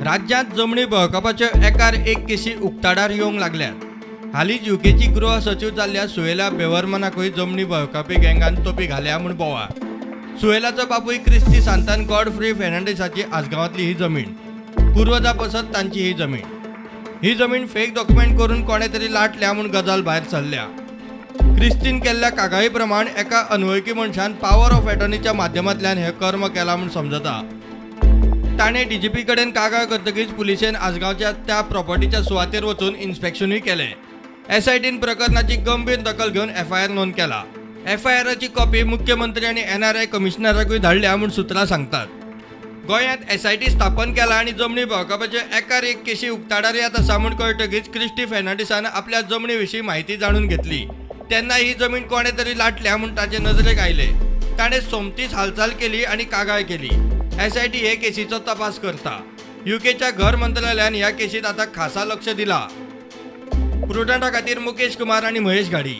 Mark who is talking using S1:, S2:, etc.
S1: राज्यांत जमणी बळकावपाच्यो एकार एक केशी उक्ताडार येवंक लागल्यात. हालींच युकेची गृह सचीव जाल्ल्या सुएला ब्रेव्हरमनाकूय जमणी बळकावपी गँगान तोपी घाल्या म्हूण बोवाळ. सुएलाचो बापूय क्रिस्ती सांतान गॉडफ्री फेर्नांडीसाची आसगांवांतली ही जमीन, पुर्वजा पसत तांची ही जमीन. ही जमीन फेक डॉक्युमेंट करून कोणें तरी लाटल्या म्हूण गजाल भायर सरल्या. क्रिस्तीन केल्ल्या कागाळी प्रमाण एका अनवळखी मनशान पावर ऑफ एटॉर्नीच्या माध्यमांतल्यान हें कर्म केलां म्हूण समजता. ताणें डीजीपी कडेन कागाळ करतकीच पुलिशेन आसगांवच्या त्या प्रॉपर्टीच्या सुवातेर वचून इन्स्पेक्शनूय केलें. एसआयटीन प्रकरणाची गंभीर दखल घेवन एफआयआर नोंद केला. एफआयआराची कॉपी मुख्यमंत्री आनी एनआरआय कमिशनराकूय धाडल्या म्हूण सुत्रां सांगतात. गोंयांत एसआयटी स्थापन केला आनी जमणी बळकावपाच्यो एकार एक केशी उक्ताडार येत आसा म्हूण कळटकीच क्रिस्टी फेर्नांडीसान आपल्या जमणी विशीं म्हायती जाणून घेतली. तेन्ना ही जमीन कोणें तरी लाटल्या म्हूण ताचे नजरेक आयलें. ताणें सोमतीच हालचाल केली आनी कागाळ केली. एसआयटी हे केशीचो तपास करता. युकेच्या घर मंत्रालयान ह्या केशींत आतां खासा लक्ष दिलां. प्रुडंटा खातीर मुकेश कुमार आनी महेश घाडी.